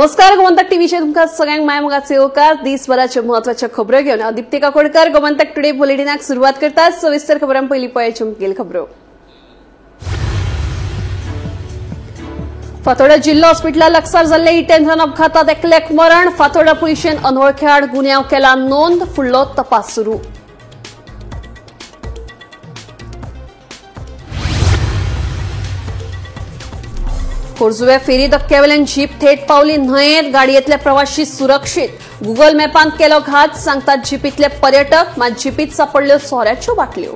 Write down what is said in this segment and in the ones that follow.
नमस्कार, गोमंतक टीव्हीचे तुमकां सगळ्यांक मायमोगाचे येवकार। दिसभराच्यो म्हत्वाच्यो खबरो घेवन हांव दीप्ती काकोडकर गोमंतक टुडे बुलेटिनाक सुरवात करता। सविस्तर खबरां पयलीं पळयाच्यो मुखेल खबरो। फातोर्डा जिल्लो हॉस्पिटला लागसार जाल्ले हिट अँड रन अपघातात एकल्याक मरण। फातोर्डा पुलिशेन अनवळख्या आड गुन्यांव केला नोंद, फुडलो तपास सुरू। खोर्जुव्या फेरी धक्क्यावेल्यान जीप थेट पावली न्हंयेत, गाडयेंतले प्रवाशी सुरक्षीत। गुगल मॅपांत केलो घात, सांगतात जिपींतले पर्यटक, मात जिपीत सापडल्यो सोऱ्याच्यो बाटल्यो।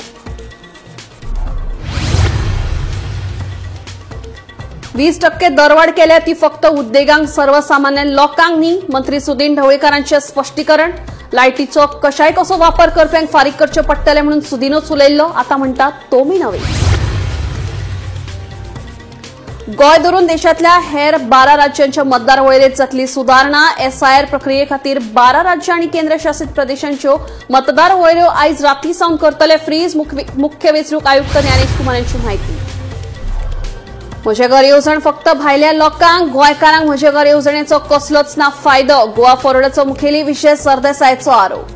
20% दरवाढ केल्या ती फक्त उद्देगांक, सर्वसामान्य लोकांक न्ही, मंत्री सुदिन ढवळीकारांचें स्पश्टीकरण। लायटीचो कशाय कसो वापर करप्यांक फारीक करचे पडटले म्हणून सुदिनूच उलयल्लो, आतां म्हणटात तो मी नव्हे। गोंय धरून देशांतल्या हेर 12 राज्यांच्या मतदार वळेरेंत जातली सुदारणा। एसआयआर प्रक्रिये खातीर 12 राज्यां आनी केंद्रशासित प्रदेशांच्यो मतदार वळेऱ्यो आयज राती सावन करतले फ्रीज, मुख्य वेंचणूक आयुक्त ज्ञानेश कुमार यांची म्हायती। म्हजें घर येवजण फक्त भायल्या लोकांक, गोंयकारांक म्हजें घर येवजणेचो कसलोच ना फायदो, गोवा फॉरवर्डाचो मुखेली विजय सरदेसायचो आरोप।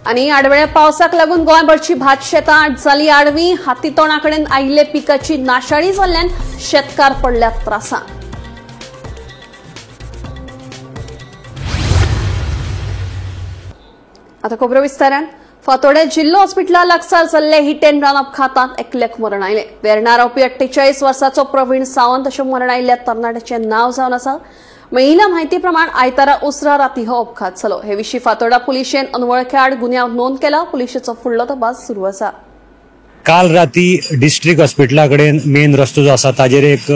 आनी आडवेळ्या पावसाक लागून गोंयभरची भात शेतां आड जाली आडवी। हाती तोंडा कडेन आयिल्ले पिकाची नाशाडी जाल्ल्यान शेतकार पडल्यात त्रासांत। आतां खबरो विस्तारान। फातोर्ड्या जिल्लो हॉस्पिटला लागसार जाल्ले हिट अँड रन अपघातांत एकल्याक मरण आयलें। वेर्णा रावपी 48 वर्सांचो प्रवीण सावंत अशें मरण आयिल्ल्या तरणाट्याचें नांव जावन आसा। मेळिल्ल्या म्हायती प्रमाण आयतारा उसरा राती हो अपघात जालो। हे विशीं फातोर्डा पुलिशेन अनवळख्या आड गुन्यांव नोंद केला। पुलिशेचो फुडलो तपास सुरू आसा। काल राती डिस्ट्रिक्ट हॉस्पिटला कडेन मेन रस्तो जो आसा ताजेर एक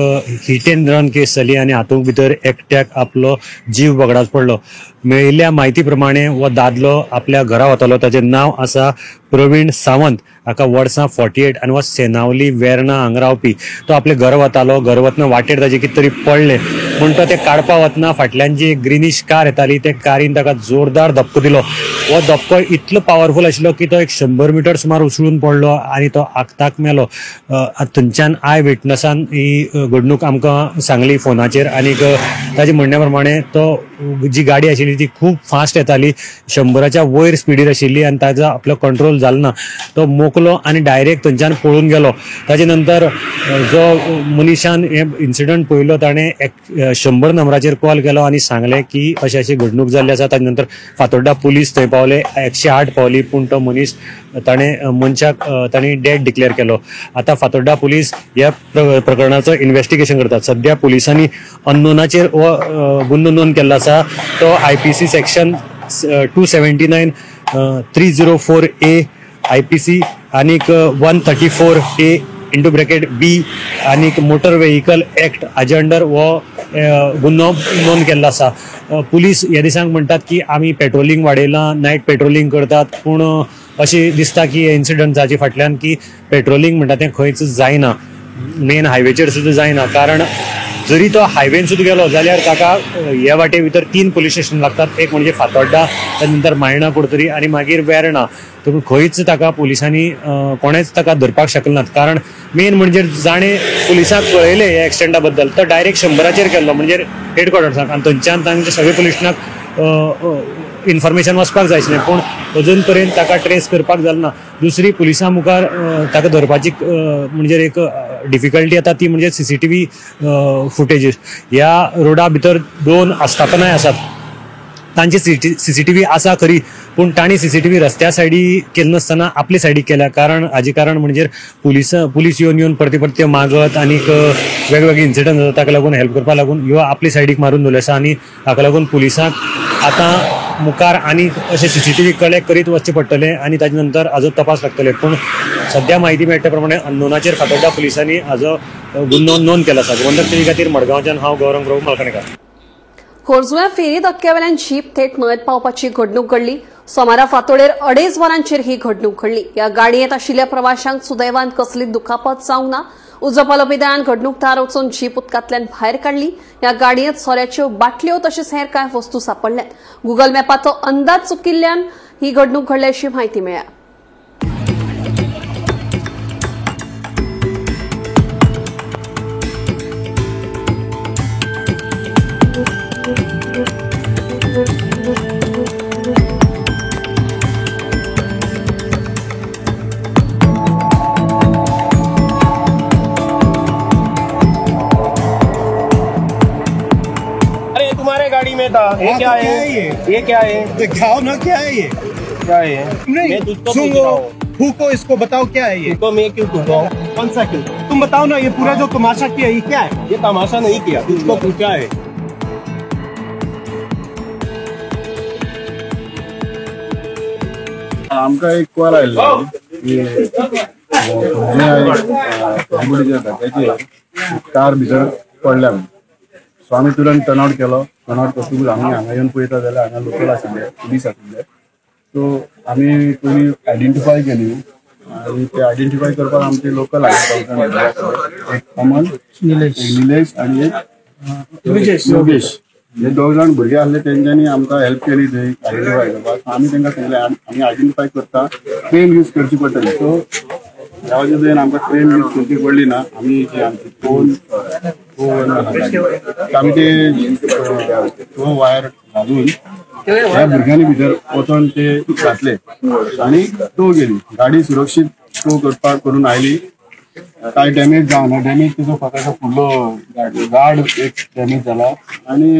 हिट अँड रन केस जाली आनी हातूंत भितर एकट्याक आपलो जीव वगडावचो पडलो। मेळिल्ल्या म्हायती प्रमाणे हो दादलो आपल्या घरा वतालो, ताचें नांव आसा प्रवीण सावंत, हाका वर्सां 48 आनी हो सेनावली वेर्णा हांगा रावपी। तो आपल्या घर वतालो, घर वतना वाटेर ताजे कितें तरी पडलें म्हूण तो तें काडपा वतना फाटल्यान जी एक ग्रिनीश कार येताली ते कारीन ताका जोरदार धपको दिलो। हो धपको इतलो पावरफूल आशिल्लो की तो एक 100 मिटर सुमार उसळून पडलो आनी तो आक्ताक मेलो। थंयच्यान I विटनसान ही घडणूक आमकां सांगली फोनाचेर आनी ताजे म्हणण्या प्रमाणे तो जी गाडी आशिल्ली ती खूब फास्ट येताली, 100च्या वयर स्पिडीर आशिल्ली आनी ताजो आपलो कंट्रोल जालो ना, तो मोकलो आनी डायरेक्ट थंयच्यान पळून गेलो। ताजे नंतर जो मनीशान हे इन्सिडंट पळयलो ताणें 100 नंबराचेर कॉल केलो आनी सांगलें की अशी अशी घडणूक जाल्ली आसा। ताजे नंतर फातोर्डा पुलीस थंय पावले, 108 पावली, पूण तो मनीस ताणें मनशाक ताणें डेड डिक्लेअर केलो। आतां फातोर्डा पुलीस ह्या प्रकरणाचो इन्वेस्टिगेशन करतात। सद्या पुलिसांनी अननोनाचेर हो गुन्हो नोंद केल्लो आसा। तो IPC section 279 304A IPC आनीक 134A into bracket B आनीक मोटर व्हेकल एक्ट हाजे अंडर हो गुन्हो नोंद केल्लो आसा। पुलीस ह्या दिसांक म्हणटात की आमी पेट्रोलिंग वाडयलां, नायट पेट्रोलिंग करतात, पूण अशें दिसता की हे इन्सिडंटाचे फाटल्यान की पेट्रोलिंग म्हणटा तें खंयच जायना, मेन हायवेचेर सुद्दां जायना। कारण जरी तो हायवेन सुद्दां गेलो जाल्यार ताका ह्या वाटे भितर 3 पुलीस स्टेशन लागतात, एक म्हणजे फातोर्डा, त्यानंतर मायणा कुडतरी आनी मागीर वेर्णा। पूण खंयच ताका पुलिसांनी कोणेच ताका धरपाक शकले नात। कारण मेन म्हणजे जाणें पुलिसांक कळयलें ह्या एक्सिडंटा बद्दल तो डायरेक्ट 100चेर गेल्लो, म्हणजे हेडक्वॉर्टर्साक, आनी थंयच्यान तांचे सगळे पुलीस स्टेशनाक इन्फॉर्मेशन वचपाक जाय आशिल्लें, पूण अजून पर्यंत ताका ट्रेस करपाक जालें ना। दुसरी पुलिसां मुखार ताका धरपाची म्हणजे एक डिफिकल्टी येता ती म्हणजे CCTV फुटेजीस। ह्या रोडा भितर 2 आस्थापनाय आसात, तांची CCTV आसा खरी, पूण तांणी CCTV रस्त्या सायडी केले नासतना आपले सायडीक केल्या। कारण हाजें कारण म्हणजे पुलीस येवन येवन परते परते मागत आनीक वेगवेगळे इन्सिडंट जाता, ताका लागून हेल्प करपाक लागून ह्यो आपले सायडीक मारून दवरल्यो आसा आनी हाका लागून पुलिसांक आतां मुखार आनी अशें CCTV collect करीत वचचें पडटलें आनी ताजे नंतर हाजो तपास लागतले। पूण सद्या म्हायती मेळटा प्रमाणे अननोनाचेर फातोर्डा पुलिसांनी हाजो गुन्हो नोंद केला आसा। गोमंतक टीव्ही खातीर मडगांवच्यान हांव गौरंग प्रभू मालकणेकार। खोर्जुव्या फेरी धक्क्यावेल्यान जीप थेट न्हंयेत पावपाची घडणूक घडली। सोमारा फातोडेर 2.5 वरांचेर ही घडणूक घडली। ह्या गाडयेंत आशिल्ल्या प्रवाशांक सुदैवान कसलीच दुखापत जावंक ना। उजो पालोवपी दळान घडणूक थळार वचून जीप उदकांतल्यान भायर काडली। ह्या गाडयेंत सोऱ्याच्यो बाटल्यो तशेंच हेर कांय वस्तू सापडल्यात। गुगल मॅपाचो अंदाज चुकिल्ल्यान ही घडणूक घडल्याची म्हायती मेळ्ळ्या। में था। ये क्या है, ये क्या है, दिखाओ ना क्या है ये, क्या है? नहीं सुनो, फूको इसको, बताओ क्या है ये। तो मैं क्यों फूका? कौन सा क्यों? तुम बताओ ना, ये पूरा जो तमाशा किया ये क्या है? ये तमाशा नहीं किया, तुझको पूछा है। आमकां एक कॉल आयिल्लो की धक्क्याचेर कार भितर पडल्या म्हणून. सो आमी तुरंत टर्नआउट केलो. टर्नआउट करतकूच आमी हांगा येवन पळयता जाल्यार हांगा लोकल आशिल्ले, पुलीस आशिल्ले. सो आमी पयलीं आयडेंटिफाय केली आनी ते आयडेंटिफाय करपाक आमचे लोकल हांगा एक अमन, एक निलेश आनी एक योगेश, हे दोग जाण भुरगे आसले. तेंच्यांनी आमकां हेल्प केली थंय आयडेंटिफाय करपाक. आमी तांकां सांगलें आमी आयडेंटिफाय करता, क्रेन यूज करची पडटली. सो ह्या वजेन आमकां क्रेन यूज करची पडली ना. आमी जी आमची पोल आमी ते तो वायर घालून ह्या भुरग्यांनी भितर वचोन ते घातले आनी तो गेली गाडी सुरक्षीत तो करपाक करून आयली. कांय डॅमेज जावना, डॅमेज तिचो फक्त फुडलो गार्ड एक डॅमेज जाला आनी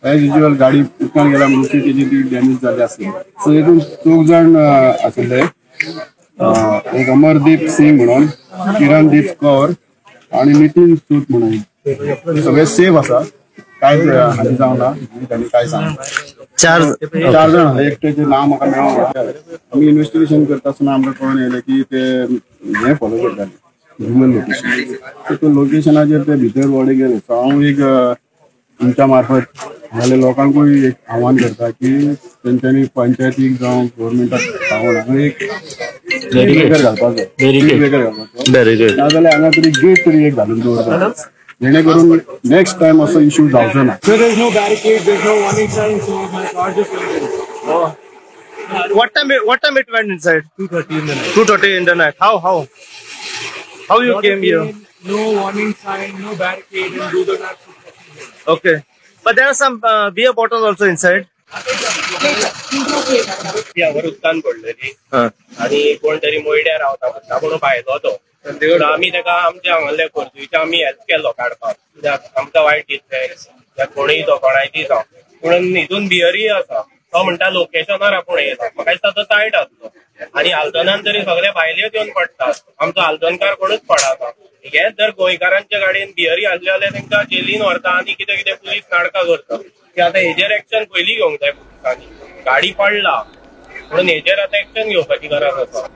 एज युजल गाडी उदकान गेल्या म्हणून तेजी ती डॅमेज जाली आसली. सो हितून चौग जाण आशिल्ले, एक अमरदीप सिंग म्हणून, किरणदीप कौर आनी नितीन सूत म्हणून. सगळे सेफ आसा, कांय हानी जावना. तांणी काय सांगना, चार जाण, एकट्याचें नांव म्हाका मेळोंक ना. आमी इन्वेस्टिगेशन करता आसतना आमकां कळून येयलें की ते हें फॉलो करताले गुगल लोकेशन. सो तो लोकेशनाचेर ते भितर वडे गेले. सो हांव एक तुमच्या मार्फत हांगाले लोकांकूय एक आव्हान करता की तेंच्यांनी पंचायतीक जावं गव्हर्मेंटाक पावोन हांगा एक ब्रेकर घालपाचो, ब्रेकर घालपाचो, नाजाल्यार हांगा तरी गेट तरी एक घालून दवरपाचो, जेणे करून नेक्स्ट टायम असो इश्यू जावचो ना. What time it went inside? 2:30 in the night. 2:30 in the night. How you came here? No warning sign, no barricade, and Google Maps. Okay, but there are some beer bottles also inside. वर उदकान पडलेली आनी कोण तरी मोयड्यार रावता म्हणटा पूण भायलो तो. आमी ताका आमच्या हांगासरले खोर्जुचे आमी हेल्प केलो काडपाक, कित्याक आमकां वायट दिसलें कित्याक कोणूय तो कोणायची जावं. पूण हितून बियरीय आसा. तो म्हणटा लोकेशनार आपूण येयला, म्हाका दिसता तो तायट आसलो. आनी आल्दनान तरी सगळे भायलेच येवन पडटात, आमचो आल्दनकार कोणूच पडना. हेच जर गोंयकारांच्या गाडयेन बियरी आसले जाल्यार तांकां जेलीन व्हरता आनी कितें कितें पुलीस नाटकां करता. की आतां हेजेर एक्शन पयलीं घेवंक जाय पुलिसांनी. गाडी पडला म्हणून हेजेर आतां एक्शन घेवपाची गरज आसा.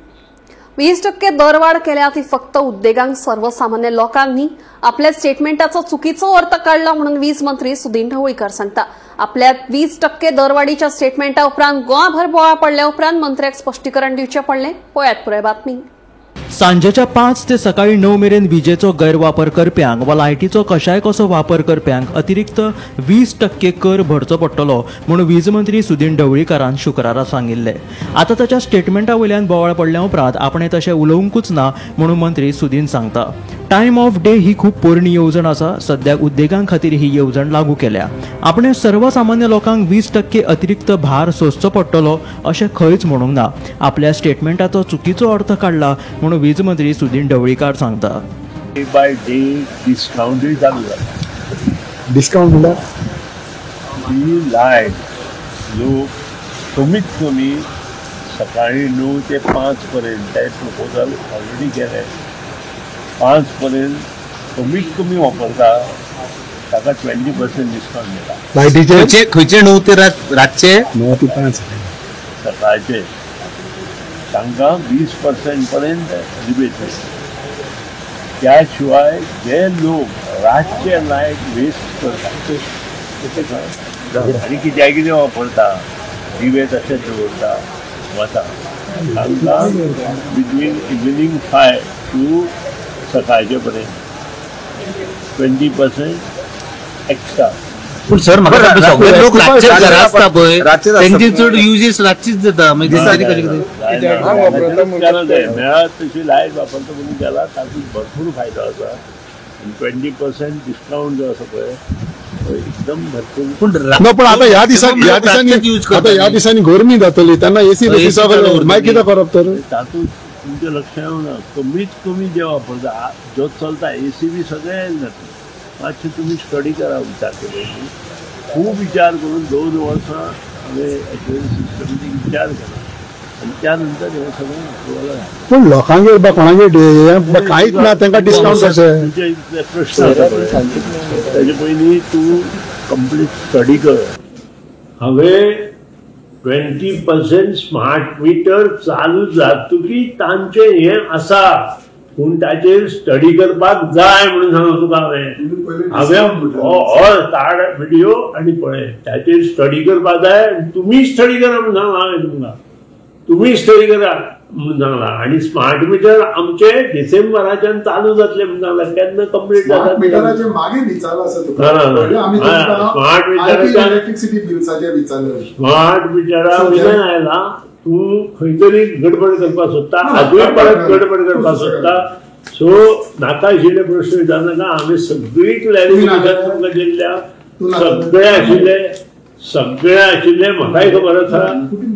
20% दरवाढ केल्या ती फक्त उद्देगांक, सर्वसामान्य लोकांक न्ही. आपल्या स्टेटमेंटाचो चुकीचो अर्थ काडला म्हणून वीज मंत्री सुदिन ढवळीकर सांगता. आपल्या 20% दरवाढीच्या स्टेटमेंटा उपरांत गोंयभर बोवाळ पडल्या उपरांत मंत्र्याक स्पश्टीकरण दिवचें पडलें. पळयात पुराय बातमी. सांजेच्या 5 ते सकाळी 9 मेरेन विजेचो गैरवापर करप्यांक वा लायटीचो कशाय कसो वापर करप्यांक अतिरिक्त 20% कर भरचो पडटलो म्हूण वीज मंत्री सुदिन ढवळीकारान शुक्रारा सांगिल्लें. आतां ताच्या स्टेटमेंटा वयल्यान बोवाळ पडल्या उपरांत आपणें तशें उलोवंकूच ना म्हणून मंत्री सुदिन सांगता. टायम ऑफ डे ही खूब पोरणी येवजण आसा. सद्याक उद्देगां खातीर ही येवजण लागू केल्या. आपणें सर्वसामान्य लोकांक 20% अतिरिक्त भार सोंसचो पडटलो अशें खंयच म्हणूंक ना. आपल्या स्टेटमेंटाचो चुकीचो अर्थ काडला म्हणून वीज मंत्री सुदिन ढवळीकार सांगता. डे बाय डे डिस्कावंटूय चालू जाला. डिस्कावंट म्हणल्यार ही लायट लोक कमीत कमी सकाळी 9 ते 5 पर्यंत ते प्रपोजल ऑलरेडी केलें. 5 पर्यंत कमीत कमी वापरता ताका 20% डिस्कावंट दिता. लायटीचे खंयचे 9 ते रातचे 9 ते 5 सकाळचे तांकां 20% पर्यंत रिबेट मेळटा. त्या शिवाय जे लोक रातचे लायट वेस्ट करता आनी कित्याक कितें वापरता, दिवे तशेंच दवरता वता, तांकां बिटवीन इव्हनिंग 5 टू सकाळचे पर्यंत 20% एक्स्ट्रा. पूण सर म्हाका सगळे लोक रातचे घरा आसता पळय, तेंची चड युजेस रातचीच जाता. मेळत तशी लायट वापरता म्हणून गेला तातूंत भरपूर फायदो आसा. 20% डिस्कावंट जो आसा पळय एकदम भरपूर. पूण आतां ह्या दिसांनी आतां ह्या दिसांनी गरमी जातली तेन्ना एसी मागीर कितें करप तर? तातूंत तुमचें लक्ष येवना, कमीत कमी जे वापरता जो चलता एसी बी सगळें जाता. मातशें तुमी स्टडी करा विचार केले. खूब विचार करून 2 वर्सां हांवें एश्युरन्स सिस्टमीक विचार केला आनी त्या नंतर हें सगळें अप्रुवल आसा. पूण लोकांगेर बा कोणागेर कांयच ना, तांकां डिस्कावंट कशें? तुजे इतले प्रश्न आसा पळय, ताजे पयलीं तूं कंप्लीट स्टडी कर. हांवें 20% स्मार्ट मिटर चालू जातकीच तांचें हें आसा, पूण ताचेर स्टडी करपाक जाय म्हणून सांगला तुका हांवें. हांवें हय काड विडियो आनी पळय, ताचेर स्टडी करपाक जाय आनी तुमी स्टडी करा म्हणून सांगला हांवें तुमकां, तुमी स्टडी करा म्हणून सांगला. आनी स्मार्ट मिटर आमचे डिसेंबराच्यान चालू जातले म्हणून सांगला, केन्ना कंप्लीट जाता मिटराचे मागीर विचारलं आसा तुका. स्मार्ट मिटराच्या इलेक्ट्रिसिटी बिल्साचेर विचारलं. स्मार्ट मिटरा वयल्यान आयला तूं खंय तरी गडबड करपाक सोदता, आजूय परत गडबड करपाक सोदता. सो नाका आशिल्ले प्रश्न विचारनाका. हांवें सगळी क्लॅरिफिकेशन तुमकां दिल्ल्या, सगळे आशिल्ले, सगळे आशिल्ले म्हाकाय खबर आसा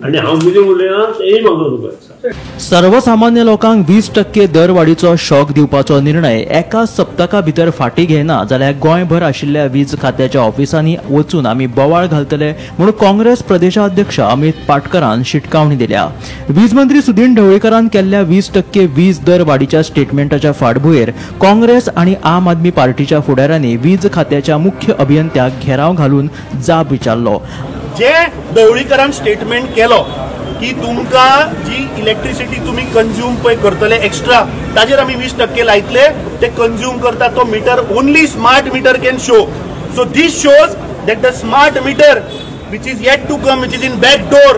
आनी हांव कितें उलयना तेंय म्हाका खबर आसा. सर्वसामान्य लोकांक 20% दरवाडीचो शॉक दिवपाचो निर्णय एका सप्तका भितर फाटीं घेना जाल्यार गोंयभर आशिल्ल्या वीज खात्याच्या ऑफिसांनी वचून आमी बोवाळ घालतले म्हूण काँग्रेस प्रदेशाध्यक्ष अमित पाटकरान शिटकावणी दिल्या. वीज मंत्री सुदीन ढवळीकरान केल्ल्या 20% वीज दर वाडीच्या स्टेटमेंटाच्या फाटभुंयेर काँग्रेस आनी आम आदमी पार्टीच्या फुडाऱ्यांनी वीज खात्याच्या मुख्य अभियंत्याक घेराव घालून जाब विचारलो. जे ढवळीकरान स्टेटमेंट केलो की तुमकां जी इलेक्ट्रिसिटी तुमी कंज्यूम पळय करतले एक्स्ट्रा ताजेर आमी 20% लायतले, ते कंज्यूम करता तो meter only smart meter can show. So this shows that the smart meter which is yet to come, which is in back door,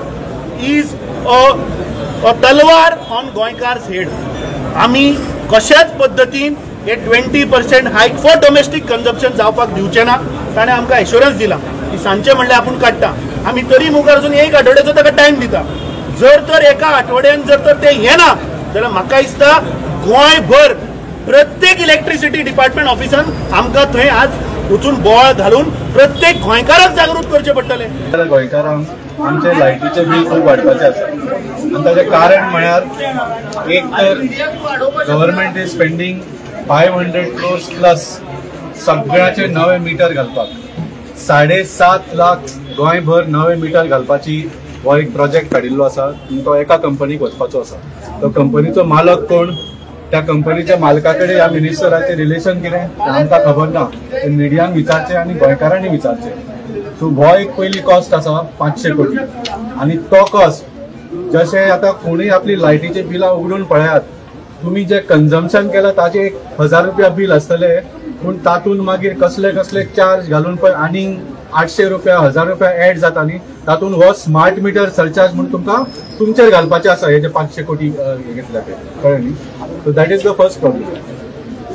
is a तलवार ऑन गोंयकार्स हेड. आमी कशाच पद्दतीन हे 20% हायक फॉर डोमेस्टीक कन्जप्शन जावपाक दिवचे ना. ताणें आमकां एश्योरन्स दिला की सांजचे म्हणल्यार आपूण काडटा. आमी तरी मुखार वचून एक आठवड्याचो ताका टायम दिता. जर तर एका आठवड्यान जर तर ते येना जाल्यार म्हाका दिसता गोंयभर प्रत्येक इलेक्ट्रिसिटी डिपार्टमेंट ऑफिसान आमकां थंय आज वचून बोवाळ घालून प्रत्येक गोंयकाराक जागृत करचें पडटलें. गोंयकारांक आमचे लायटीचें बील खूब वाडपाचें आसा आनी ताचें कारण म्हळ्यार एक तर government is spending 500 crores plus सगळ्याचे नवे मिटर घालपाक. 7.5 लाख गोंयभर नवे मिटर घालपाची हो एक प्रोजेक्ट काडिल्लो आसा. तो एका कंपनीक वचपाचो आसा. तो कंपनीचो मालक कोण, त्या कंपनीच्या मालका कडेन ह्या मिनिस्टराचें रिलेशन कितें तें आमकां खबर ना. ते मिडियान विचारचें आनी गोंयकारांनी विचारचें. सो हो एक पयली कॉस्ट आसा 500 कोटी. आनी तो कॉस्ट जशें आतां कोणूय आपली लायटीची बिलां उगडून पळयात, तुमी जे कन्जम्पशन केलां ताजें 1000 रुपया बील आसतलें, पूण तातूंत मागीर कसले कसले चार्ज घालून पळय आनीक 800 रुपया 1000 रुपया एड जाता न्ही. तातूंत हो स्मार्ट मिटर सरचार्ज म्हूण तुमकां तुमचेर घालपाचें आसा हे जे 500 कोटी घेतल्या ते, कळ्ळें न्ही. So that is the first problem.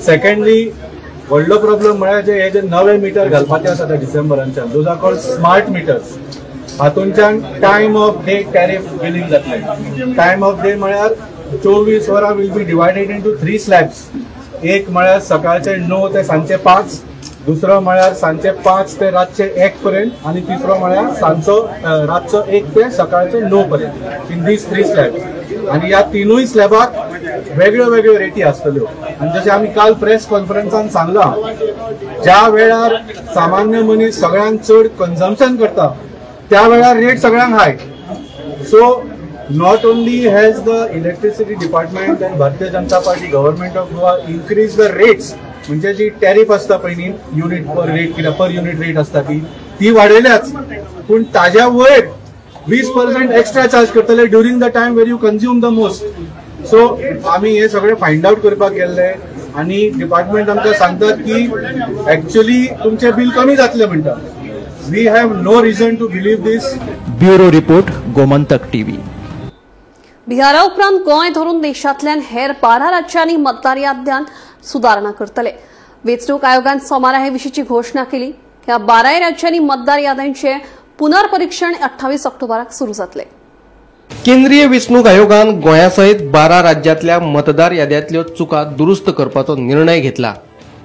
Secondly व्हडलो प्रॉब्लम म्हळ्यार जे हे जे नवे मिटर घालपाचे आसा ते डिसेंबरांच्यान, those are called smart meters. हातूंच्यान time of day tariff billing जातलें. टायम ऑफ डे म्हळ्यार 24 वरां will be divided into 3 slabs. एक म्हळ्यार सकाळचे 9 ते सांजचे 5, दुसरो म्हळ्यार सांजचे 5 ते रातचे 1 पर्यंत, आनी तिसरो म्हळ्यार सांजचो रातचो 1 ते सकाळचे 9 पर्यंत. In these 3 slabs. आनी ह्या तिनूय स्लॅबाक वेगळ्यो वेगळ्यो रेटी आसतल्यो. आनी जशें आमी काल प्रेस कॉन्फरन्सान सांगलां, ज्या वेळार सामान्य मनीस सगळ्यांत चड कन्जम्पशन करता त्या वेळार रेट सगळ्यांक हाय. So not only has the electricity department and Bharatiya Janata Party government of Goa increased the rates, म्हणजे जी टॅरिफ आसता पळय न्ही युनिट पर रेट कित्याक पर युनिट रेट आसता ती वाडयल्याच, पूण ताज्या वयर 20% एक्स्ट्रा चार्ज करतले during the time where you consume the most. So आमी हे सगळे फायंड आवट करपाक गेल्ले आनी डिपार्टमेंट आमकां सांगतात की एक्च्युअली तुमचें बील कमी जातलें म्हणटा. We have no reason to believe this. Bureau report, Gomantak TV. बिहारा उपरांत गोंय धरून देशांतल्यान हेर 12 राज्यांनी मतदार याद्यांत सुदारणा करतले. वेंचणूक आयोगान सोमारा हे विशींची घोशणा केली. ह्या 12 राज्यांनी मतदार याद्यांचे पुनर्परीक्षण 28 ऑक्टोबराक सुरू जातले. केंद्रीय वेंचणूक आयोगान गोंया सयत 12 राज्यांतल्या मतदार याद्यांतल्यो चुका दुरुस्त करपाचो निर्णय घेतला.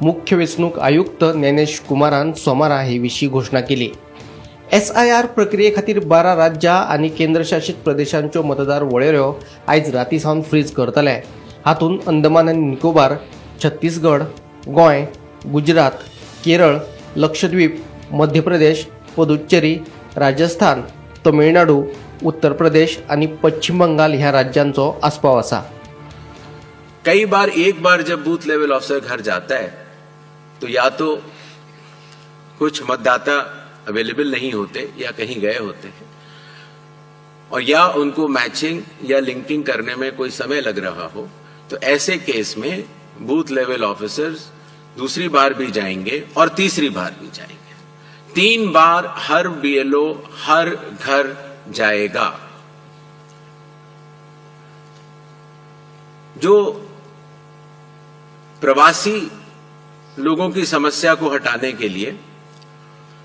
मुख्य वेंचणूक आयुक्त ज्ञानेश कुमारान सोमारा हे विशीं घोशणा केली. एसआयआर प्रक्रिये खातीर 12 राज्यां आनी केंद्रशासीत प्रदेशांच्यो मतदार वळेऱ्यो आयज राती सावन फ्रीज करतले. हातूंत अंदमान आनी निकोबार, छत्तीसगड, गोंय, गुजरात, केरळ, लक्षद्वीप, मध्य प्रदेश, पुदुच्चेरी, राजस्थान, तमिळनाडू, उत्तर प्रदेश आनी पश्चिम बंगाल ह्या राज्यांचो आस्पाव आसा. कई बार एक बार जब बूथ लेवल ऑफिसर घर जाता है तो या तो कुछ मतदाता अवेलेबल नहीं होते या कहीं गए होते हैं, और या उनको मैचिंग या लिंकिंग करने में कोई समय लग रहा हो, तो ऐसे केस में बूथ लेवल ऑफिसर्स दूसरी बार भी जाएंगे और तीसरी बार भी जाएंगे। 3 बार हर बीएलओ हर घर जाएगा। जो प्रवासी लोगों की समस्या को हटाने के लिए,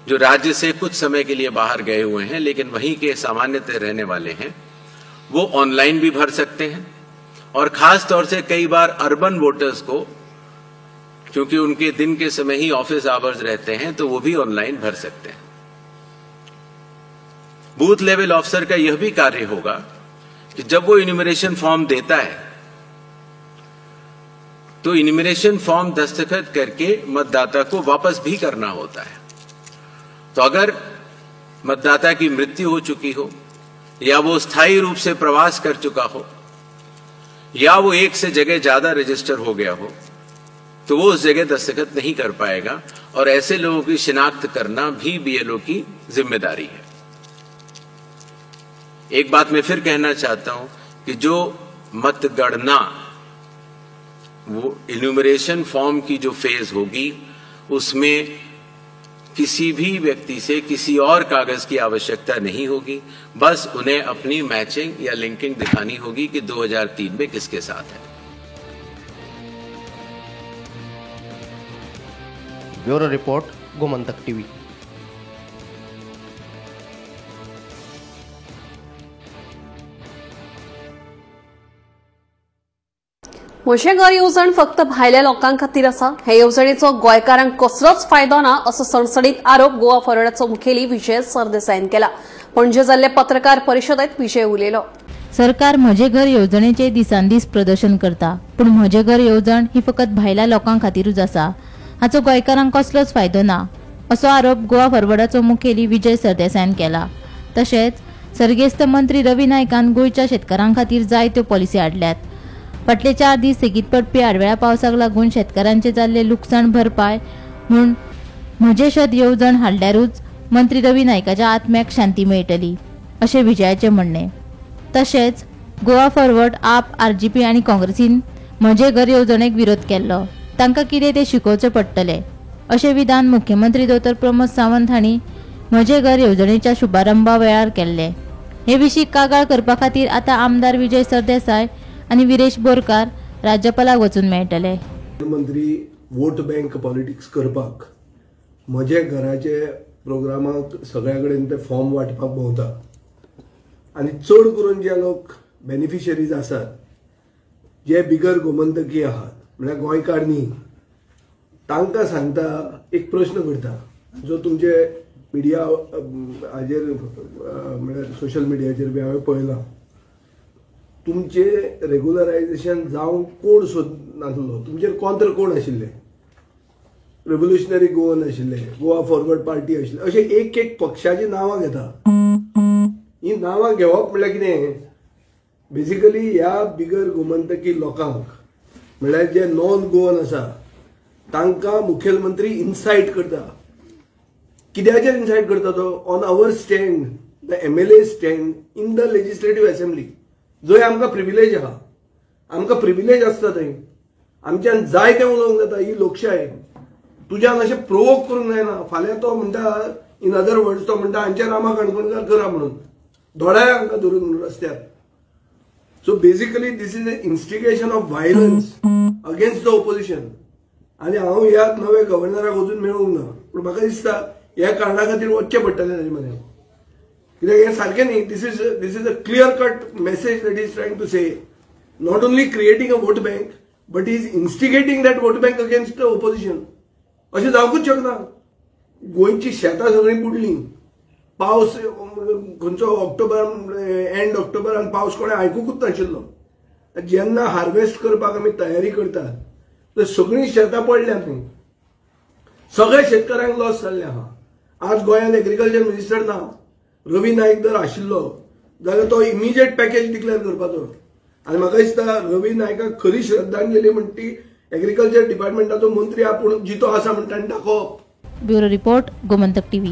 जो राज्य से कुछ समय के लिए बाहर गए हुए हैं लेकिन वहीं के सामान्यतः रहने वाले हैं, वो ऑनलाइन भी भर सकते हैं। और खास तौर से कई बार अर्बन वोटर्स को, क्योंकि उनके दिन के समय ही ऑफिस आवर्स रहते हैं, तो वो भी ऑनलाइन भर सकते हैं। बूथ लेवल ऑफिसर का यह भी कार्य होगा कि जब वो इन्यूमरेशन फॉर्म देता है तो इन्यूमरेशन फॉर्म दस्तखत करके मतदाता को वापस भी करना होता है। तो अगर मतदाता की मृत्यु हो चुकी हो, या वो स्थायी रूप से प्रवास कर चुका हो, या वो एक से जगह ज्यादा रजिस्टर हो गया हो, तो वो उस जगह दस्तखत नहीं कर पाएगा, और ऐसे लोगों की शिनाख्त करना भी बीएलओ की जिम्मेदारी है। एक बात मैं फिर कहना चाहता हूं कि जो मतगणना, वो इन्यूमरेशन फॉर्म की जो फेज होगी, उसमें किसी भी व्यक्ति से किसी और कागज की आवश्यकता नहीं होगी। बस उन्हें अपनी मैचिंग या लिंकिंग दिखानी होगी कि 2003 में किसके साथ है। Bureau report, Gomantak TV. म्हजें घर येवजण फक्त भायल्या लोकां खातीर आसा. हे येवजणेचो गोंयकारांक कसलोच फायदो ना असो सणसणीत आरोप गोवा फॉरवर्डाचो मुखेली विजय सरदेसायन केला. पणजे जाल्ले पत्रकार परिशदेंत विजय उलयलो. सरकार म्हजें घर येवजणेचे दिसानदीस प्रदर्शन करता, पूण म्हजें घर येवजण ही फकत भायल्या लोकां खातीरूच आसा. हाचो गोंयकारांक कसलोच फायदो ना असो आरोप गोवा फॉरवर्डाचो मुखेली विजय सरदेसायन केला. तशेंच सर्गेस्त मंत्री रवी नायकान गोंयच्या शेतकारां खातीर जायत्यो पॉलिसी हाडल्यात. फाटले 4 दीस सेगीत पडपी आडवेळ्या पावसाक लागून शेतकारांचे जाल्ले लुकसाण भरपाय म्हूण म्हजें शेत येवजण हाडल्यारूच मंत्री रवी नायकाच्या आत्म्याक शांती मेळटली अशें विजयाचें म्हणणें. तशेंच गोवा फॉरवर्ड, आप, आरजीपी आनी काँग्रेसीन म्हजें घर येवजणेक विरोध केल्लो, तांकां कितें तें शिकोवचें पडटलें अशें विधान मुख्यमंत्री दोतोर प्रमोद सावंत हांणी म्हजें घर येवजणेच्या शुभारंभा वेळार केल्लें. हे विशीं कागाळ करपा खातीर आतां आमदार विजय सरदेसाय आनी विरेश बोरकार राज्यपालाक वचून मेळटले. मुख्यमंत्री वोट बँक पॉलिटिक्स करपाक म्हजे घराचे प्रोग्रामाक सगळ्या कडेन ते फॉर्म वांटपाक भोंवता आनी चड करून जे लोक बेनिफिशरीज आसात, जे बिगर गोमंतकी आहात, म्हळ्यार गोंयकार न्ही, तांकां सांगता, एक प्रश्न करता जो तुमचे मिडिया हाजेर म्हळ्यार सोशल मिडियाचेर बी हांवें पळयला, तुमचे रेगुलरायझेशन जावंक कोण सोदनासलो, तुमचेर कॉन्त्र कोण आशिल्ले, रेव्होल्युशनरी गोवन आशिल्ले, गोवा फॉरवर्ड पार्टी आशिल्ले, अशे एक एक पक्षाची नांवां घेता. ही नांवां घेवप म्हणल्यार कितें, बेसिकली ह्या बिगर गोमंतकी लोकांक म्हणल्यार जे नॉन गोवन आसा तांकां मुखेलमंत्री इन्सायट करता. कित्याचेर इन्सायट करता तो? On our stand, the MLA stand in the legislative assembly, जंय आमकां प्रिविलेज आहा, आमकां प्रिविलेज आसता थंय आमच्यान जाय तें उलोवंक जाता. ही लोकशाय, तुज्यान अशें प्रोवोक करूंक जायना. फाल्यां तो म्हणटा, इन अदर वर्ड्स तो म्हणटा हांचे रामा काणकोणकार करा म्हणून, दोळ्या हांकां धरून रस्त्यार. So basically this is a instigation of violence against the opposition. आनी हांव ह्या नव्या गव्हर्नराक अजून मेळूंक ना, पूण म्हाका दिसता ह्या कारणा खातीर वचचें पडटलें ताजे म्हऱ्यान, कित्याक हें सारकें न्ही. This is a clear cut message that is trying to say, not only creating a vote bank but is instigating that vote bank against the opposition. अशें जावंकूच शकना. गोंयची शेतां सगळीं बुडलीं, पावस खंयचो ऑक्टोबर, एंड ऑक्टोबरान पावस कोणें आयकुकूच नाशिल्लो. जेन्ना हार्वेस्ट करपाक आमी तयारी करतात तर सगळीं शेतां पडल्यात न्ही, सगळ्या शेतकऱ्यांक लॉस जाल्लें आहा. आज गोंयांत एग्रीकल्चर मिनिस्टर ना, रवी नायक जर आशिल्लो जाल्यार तो इमिजिएट पॅकेज डिक्लेअर करपाचो. आनी म्हाका दिसता रवी नायकाक खरी श्रद्धांजली म्हण ती एग्रीकल्चर डिपार्टमेंटाचो मंत्री आपूण जितो आसा म्हण ताणें दाखोवप. Bureau report, Gomantak TV.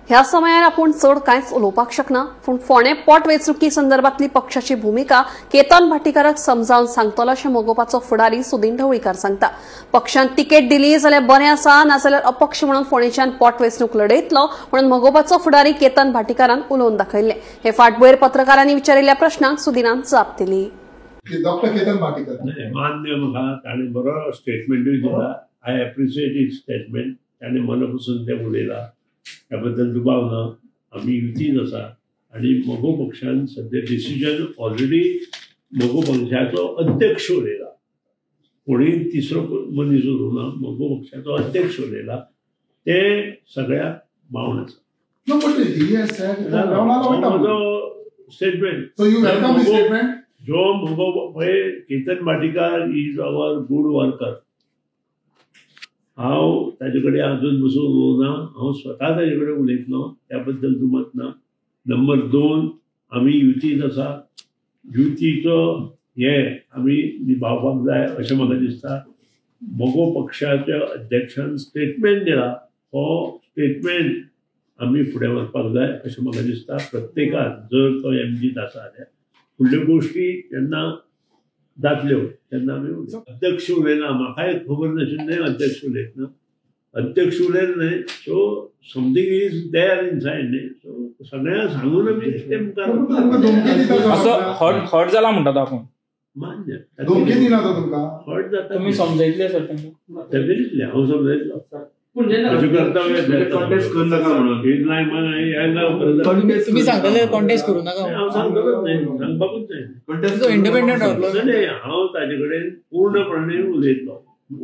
ह्या समयार आपूण चड कांयच उलोवपाक शकना, पूण फोंडें पोटवेंचणुकी संदर्भातली पक्षाची भुमिका केतन भाटीकाराक समजावन सांगतलो अशें मगोपाचो फुडारी सुदीन ढवळीकार सांगता. पक्षान तिकेट दिली जाल्यार बरें आसा, नाजाल्यार अपक्ष म्हणून फोंडेच्यान पोटवेंचणूक लढयतलो म्हणून मगोपाचो फुडारी केतन भाटीकारान उलोवन दाखयल्लें. हे फाटभुंयेर पत्रकारांनी विचारिल्ल्या प्रश्नांक सुदीनान जाप दिली. डॉक्टर केतन भाटीकर मान्य म्हाका ताणें बरो स्टेटमेंटूय दिला. I appreciate his statement. ताणें मनापासून तें उलयलां, त्याबद्दल दुबाव ना. आमी युतीन आसा आनी मगो पक्षान सद्या डिसिजन ऑलरेडी मगो पक्षाचो अध्यक्ष उलयला, कोणीय तिसरो मनीस उलोवना, मगो पक्षाचो अध्यक्ष उलयला, ते सगळ्या बावन आसा. म्हजो स्टेटमेंट जो मगो पळय, Ketan Bhatikar is our good worker. हांव ताजे कडेन अजून बसून उलोवना, हांव स्वता ताजे कडेन उलयतलो, त्या बद्दल दुमत ना. नंबर 2, आमी युतीत आसा, युतीचो हे आमी निभावपाक जाय अशें म्हाका दिसता. मगो पक्षाच्या अध्यक्षान स्टेटमेंट दिला, हो स्टेटमेंट आमी फुडें व्हरपाक जाय अशें म्हाका दिसता. प्रत्येकान जर तो एमजीत आसा जाल्यार फुडल्यो गोश्टी जेन्ना जातल्यो तेन्ना आमी अध्यक्ष उलयना, म्हाकाय खबर नाशिल्लें अध्यक्ष उलयतना, अध्यक्ष उलयना न्हय, so something is there inside न्हय, सो सगळ्यांक सांगून आमी ते मुखार असो हट जाला म्हणटा तो आपूण मान्य हट जाता. तुमी समजयतले सर तांकां? डेफिनेटली हांव समजयतलो. तुम्ही सांगतले कॉन्टेस्ट करू नका, हांव सांगतलोच न्हय, सांगपाकूच न्हय, इंडिपेंडंट रावतलो. हांव ताजे कडेन पूर्णपणे उलयतलो.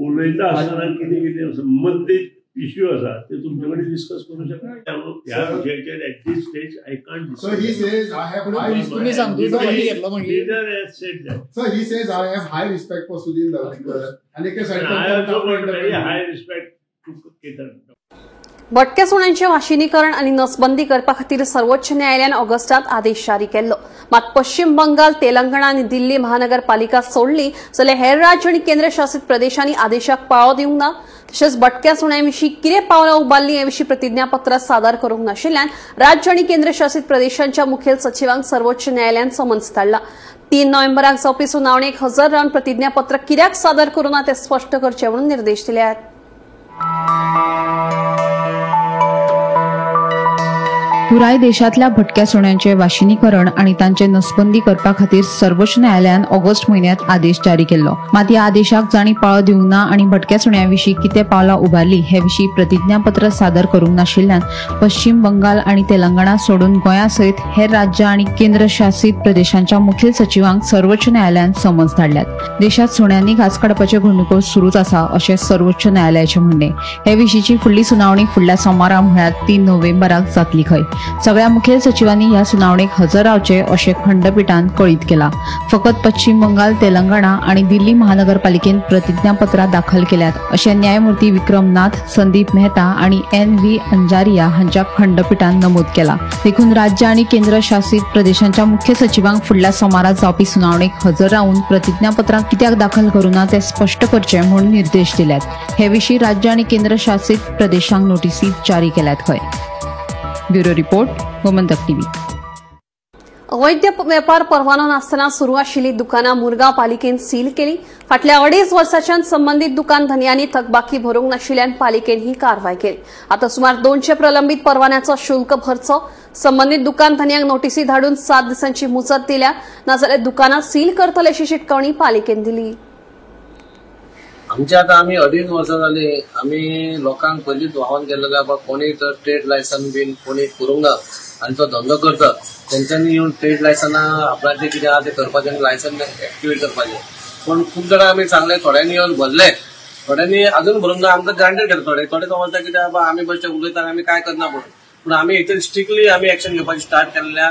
उलयता आसतना कितें कितें संबंदीत इश्यू आसा ते तुमचे कडेन डिस्कस करूं शकता. ह्या विशयाचेर at this stage I can't. तुमी सांगतो. Sir, he says I have high respect for Sudin Dhavalikar आणि एके सायडीन हाय रिस्पेक्ट. भटक्या सुण्यांचें वाशिनीकरण आनी नसबंदी करपा खातीर सर्वोच्च न्यायालयान ऑगस्टांत आदेश जारी केल्लो. मात पश्चिम बंगाल, तेलंगणा आनी दिल्ली महानगरपालिका सोडली जाल्यार हेर राज्य आनी केंद्रशासित प्रदेशांनी आदेशाक पाळो दिवंक ना. तशेंच भटक्या सुण्यां विशीं कितें पावलां उबारलीं हे विशीं प्रतिज्ञापत्रां सादर करूंक नाशिल्ल्यान राज्य आनी केंद्रशासित प्रदेशांच्या मुखेल सचिवांक सर्वोच्च न्यायालयान समन्स धाडला. 3 नोव्हेंबराक जावपी सुनावणेक हजर रावन प्रतिज्ञापत्र कित्याक सादर करूं ना तें स्पश्ट करचें म्हणून निर्देश दिल्यात. पुराय देशांतल्या भटक्या सुण्यांचे वाशिनीकरण आनी तांचे नसबंदी करपा खातीर सर्वोच्च न्यायालयान ऑगस्ट म्हयन्यांत आदेश जारी केल्लो. मात ह्या आदेशाक जांणी पाळो दिवंक ना आनी भटक्या सुण्यां विशीं कितें पावलां उबारलीं हे विशीं प्रतिज्ञापत्र सादर करूंक नाशिल्ल्यान पश्चिम बंगाल आनी तेलंगणा सोडून गोंया सयत हेर राज्यां आनी केंद्रशासीत प्रदेशांच्या मुखेल सचिवांक सर्वोच्च न्यायालयान समज धाडल्यात. देशांत सुण्यांनी घास काडपाच्यो घडणुको सुरूच आसा अशें सर्वोच्च न्यायालयाचें म्हणणें. हे विशींची फुडली सुनावणी फुडल्या सोमारा म्हळ्यार 3 नोव्हेंबराक जातली खंय. सगळ्या मुखेल सचिवांनी ह्या सुनावणेक हजर रावचे अशें खंडपीठान कळीत केलां. फकत पश्चिम बंगाल, तेलंगणा आनी दिल्ली महानगरपालिकेन प्रतिज्ञापत्रां दाखल केल्यात अशें न्यायमूर्ती विक्रम नाथ, संदीप मेहता आनी एन.व्ही. अंजारिया हांच्या खंडपीठान नमूद केलां. देखून राज्य आनी केंद्रशासीत प्रदेशांच्या मुख्य सचिवांक फुडल्या सोमारा जावपी सुनावणेक हजर रावन प्रतिज्ञापत्रां कित्याक दाखल करूं ना तें स्पश्ट करचें म्हूण निर्देश दिल्यात. हे विशीं राज्य आनी केंद्रशासीत प्रदेशांक नोटीसी जारी केल्यात खंय. Bureau report, Gomantak TV. अवैध वेपार परवानो नासतना सुरू आशिल्ली दुकानां मुरगांव पालिकेन सील केली. फाटल्या 2.5 वर्सांच्यान संबंदीत दुकान धनयांनी थकबाकी भरूंक नाशिल्ल्यान पालिकेन ही कारवाय केली. आतां सुमार 200 प्रलंबीत परवान्याचो शुल्क भरचो. संबंदीत दुकान धनयांक नोटीसी धाडून 7 दिसांची मुजत दिल्या, नाजाल्यार दुकानां सील करतले अशी शिटकावणी पालिकेन दिली. आमच्या आता आमी 2.5 वर्सां जाली आमी लोकांक पयलींच आव्हान केल्लें बाबा कोणी तर ट्रेड लायसन बीन कोणी करूंक ना आनी तो धंदो करता तेंच्यांनी येवन ट्रेड लायसना आपणाचें कितें आहा तें करपाचें आनी लायसन एक्टिवेट करपाचें. पूण खूब जाणां आमी सांगलें, थोड्यांनी येवन भरले, थोड्यांनी अजून भरूंक ना. आमकां ग्रांटेड केलें. थोडे थोडे समजता कितें बाबा आमी बशे उलयता आमी कांय करना म्हणून. पूण आमी हेचेर स्ट्रिक्टली आमी एक्शन घेवपाची स्टार्ट केल्ल्या.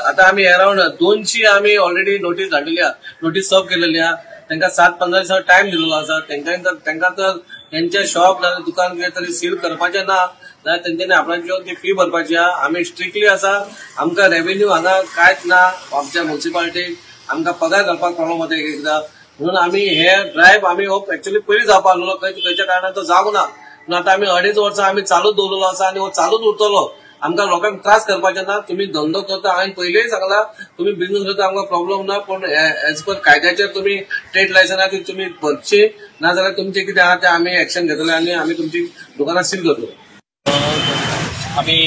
आतां आमी अरावंड 200 आमी ऑलरेडी नोटीस धाडलेली आहा, नोटीस सर्व केलेली आहा. तांकां 7-15 दिसां टायम दिलेलो आसा. तांकां तर त्यांच्या शॉप नाजाल्यार दुकान कितें तरी सील करपाचें ना जाल्यार तेंच्यांनी आपणाची येवन ती फी भरपाची आहा. आमी स्ट्रिक्टली आसा, आमकां रेव्हेन्यू हांगा कांयच ना आमच्या म्युनिसिपालिटीक, आमकां पगार घालपाक प्रॉब्लम जाता एक एकदां. म्हणून आमी हे ड्रायव्ह आमी हो एक्चुअली पयलीं जावपाक आसलो, खंयच्या कारणान तो जावंक ना. पूण आतां आमी 2.5 वर्सां आमी चालूच दवरलेलो आसा आनी हो चालूच उरतलो. आमकां लोकांक त्रास करपाचे ना. तुमी धंदो करता, हांवें पयलींय सांगला तुमी बिझनस करता, आमकां प्रॉब्लम ना, पूण एज पर कायद्याचेर तुमी ट्रेड लायसन्स आहा ती तुमी भरची, नाजाल्यार तुमचें कितें आहा तें आमी एक्शन घेतले आनी आमी तुमची दुकानां सील करतले. आमी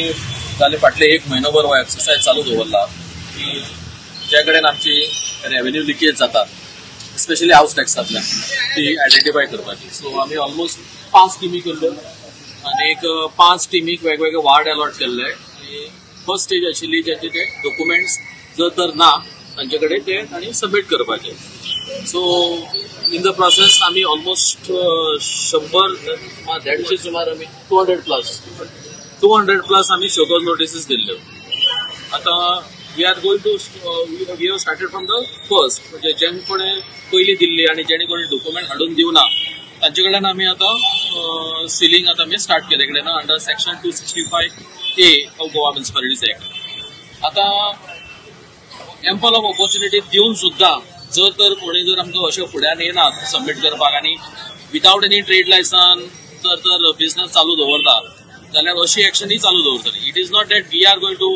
जाले फाटले 1 म्हयनोभर हो एक्सरसायज चालू दवरला की ज्या कडेन आमची रेव्हेन्यू लिकेज जाता स्पेशली हावस टॅक्सांतल्यान ती आयडेंटिफाय करपाची. सो आमी ऑलमोस्ट 5 टिमी केल्ल्यो आनी एक 5 टिमीक वेगवेगळे वार्ड अलॉट केल्ले. आनी फर्स्ट स्टेज आशिल्ली ज्यांचे ते डॉक्युमेंट्स जर तर ना तांचे कडेन ते तांणी सबमीट करपाचे. सो इन the process आमी ऑलमोस्ट 100-150 सुमार आमी 200 प्लस आमी शोकॉज नोटिसीस दिल्ल्यो. आतां we are going to we have started from the first, म्हणजे जेणे कोणे पयलीं दिल्ली आनी जेणे कोणी डॉक्युमेंट हाडून दिवना तांचे कडल्यान आमी आतां सिलिंग आतां आमी स्टार्ट केले कडेन under section 265A of Goa municipalities act. आतां एम्पल ऑफ ऑपॉर्च्युनिटी दिवन सुद्दां जर तर कोणी जर आमकां अशें फुड्यान येनात सबमीट करपाक आनी विदावट एनी ट्रेड लायसन जर तर बिझनस चालू दवरता जाल्यार अशी एक्शनूय चालू दवरतली. It is not that we are going to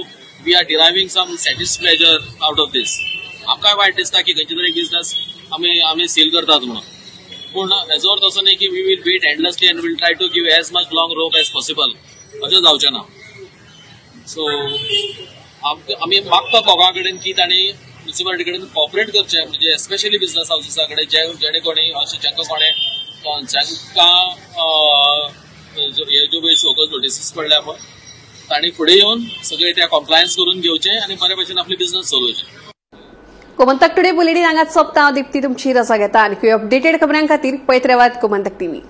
we are deriving some satisfleasure out of this. आमकांय वायट दिसता की खंयचे तरी बिझनस आमी सील करतात म्हणून, पूण हेजो अर्थ असो न्ही की we will wait endlessly and will try to give as much long rope as possible, अशें जावचें ना. सो आमी मागतात लोकां कडेन की तांणी म्युनिसिपालिटी कडेन कॉपरेट करचें, म्हणजे एस्पेशली बिझनस हावसिसा कडेन जेणे कोणी अशें जांकां कोणें जांकां हे ज्यो पळय शोकॉज नोटिसीस पडल्या पळय तांणी फुडें येवन सगळे त्या कॉम्प्लायन्स करून घेवचें आनी बरे भशेन आपली बिझनस चलोवचे. गोमंतक टुडे बुलेटीन हांगाच सोंपता. दीप्ती तुमची रजा घेता. आनी अपडेटेड खबरां खातीर पळयत रावात गोमंतक टीव्ही.